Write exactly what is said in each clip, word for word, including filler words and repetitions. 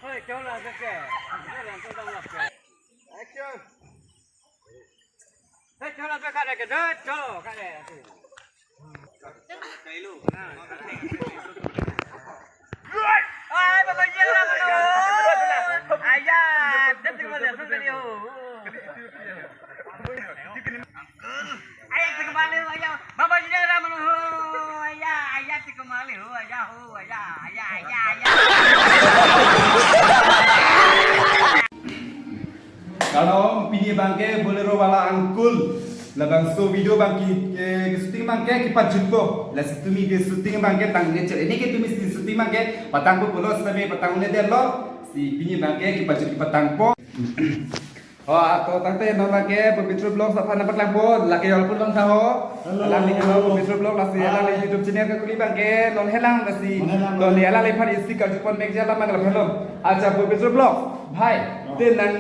Hei, chola ke. Chola ke dang lap ke. Action. Hei, chola ke kada ke dot, cholo kada. Ai, baba, iya, baba, lo. Ayah, dia tinggal dia, sudah dia. Ayah, tinggal balik, ayah. Baba, iya, baba, lo. Ayah, ayah, tinggal balik, ayah, ayah, ayah, ayah, ayah. Kardom, pini abangke Bolero wala uncle. Labangso video abangke, eh, shooting abangke kepajutpo. Lasi tumi ke shooting abangke tang ne chot. Ini ke tumi si shooting abangke patangpo pulo, sitame patang-un-edetlo. Si pini abangke kepajut kepatangpo. Oh, ato tangte non abangke Pavitra Vlogs aphan nangpaklangpo. Lake yol pulong tha ho. Hello. Alang ni hello Pavitra Vlogs, lasi alang ni YouTube channel ke kuli abangke non helang lasi. Non helang. Non ni alangliphan isi karjupon mek jala mang la hello. Acha Pavitra Vlogs. Bhai, oh, te nang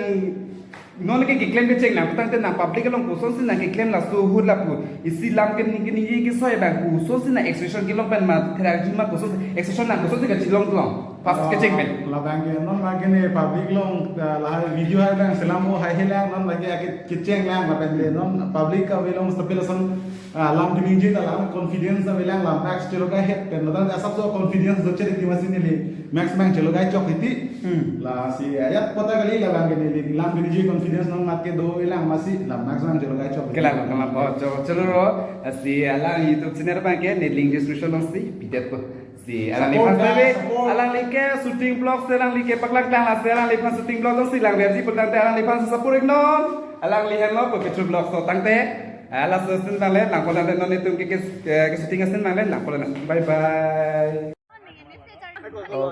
non ke keklem kecheng nangputangte nang public along kosonsi nang keklem laso ahut lapu. Isi lam ke ning ke ning ke soi abang kosonsi nang expression kelong pen ma therak juma kosonsi expression nang kosonsi kachelong long. Pas kecheng pen. Labangke non abangke ne public along, ah, lahai video hai abang selam o hai helang non abangke ake kecheng lang lapen de non public kave along stapel ason, ah, lam keningje ta lam confidence avelang lam max chelogai het pen ladak asap so confidence doche de masi neli max mang chelogai chok hiti. Hmm. Lasi ayat kota kali labangke neli lam keningje confidence non mat kedo avelang masi lam max mang chelogai chok hiti. Kelang, kelang, oh, chok, cholo ro, si alang YouTube channel abangke ne link description alongsi pidetpo. Si alangliphan support, save, support. Alangli ke shooting vlog si alangli kepaklangklang lasi alangliphan shooting vlog alongsi langverji putangte alangliphan support iknon. Alangli henlo Pavitra Vlogs so tangte. Ala so sin nangle nangpo tangte non itum ke, ke, ke, ke shooting asin nangle nangpo tangte. Bye bye. Oh.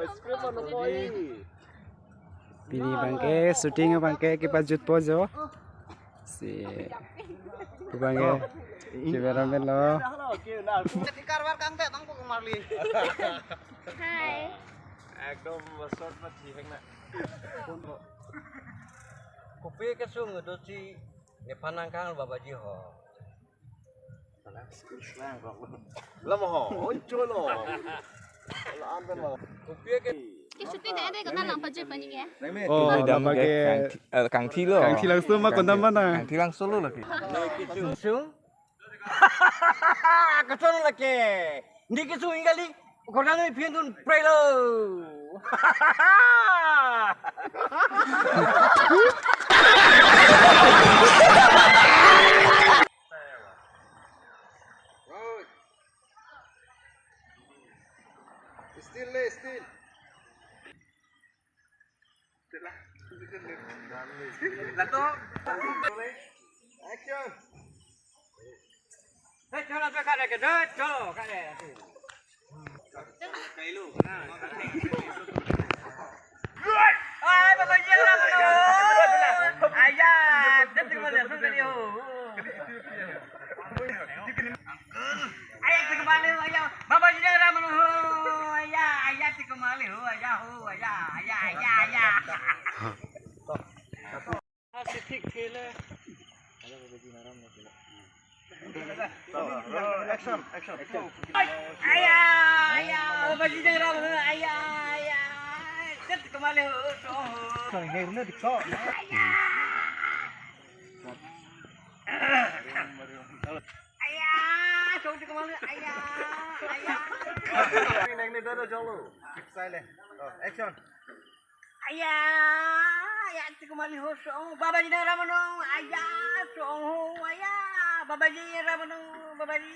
Pini abangke shooting abangke kepajutpo jo. Si abangke cameraman lo. Karwar kangte tangpo Marli. Hai. Ekdom short ma thi hek na. Kopi kesung do si nephan nangkang babaji ho. Lam ho, oi cholo. Lam pen ho. Kopi ke. Ke shooting ta ede kena lang pajut pani ke. Oh, ini dam abangke ke kangthi, eh, kangthi lo. Kangthi langso ma kondam mana? Kangthi langso lo lagi. Sung. Kacholo lagi. Niki sung ingali. Kordano ipin dun prelo. Still, still. Lato. Action. Hei, cholo, cholo, kada ke, cholo, kada. Ai, baba, iya, baba, lo. Ayah, dia tinggal dia, sudah dia. Ayah, tinggal balik, ayah. Baba, iya, baba, lo. Ayah, ayah, tinggal balik, ayah, ayah, ayah, ayah, ayah. Masih tik kele. Action, action. Ayah, ayah, bajingan ram, ayah, ayah. Tet kemale ho, ho. Sang hair na dikso. Ayah. Ayah, jauh di kemale, ayah, ayah. Ini, ini, dada, jauh. Silent. Oh, action. Ayah, ayah, tik mali ho song. Babaji nang ramanong, ayah, song ho, ayah. Babaji ramanong, babaji.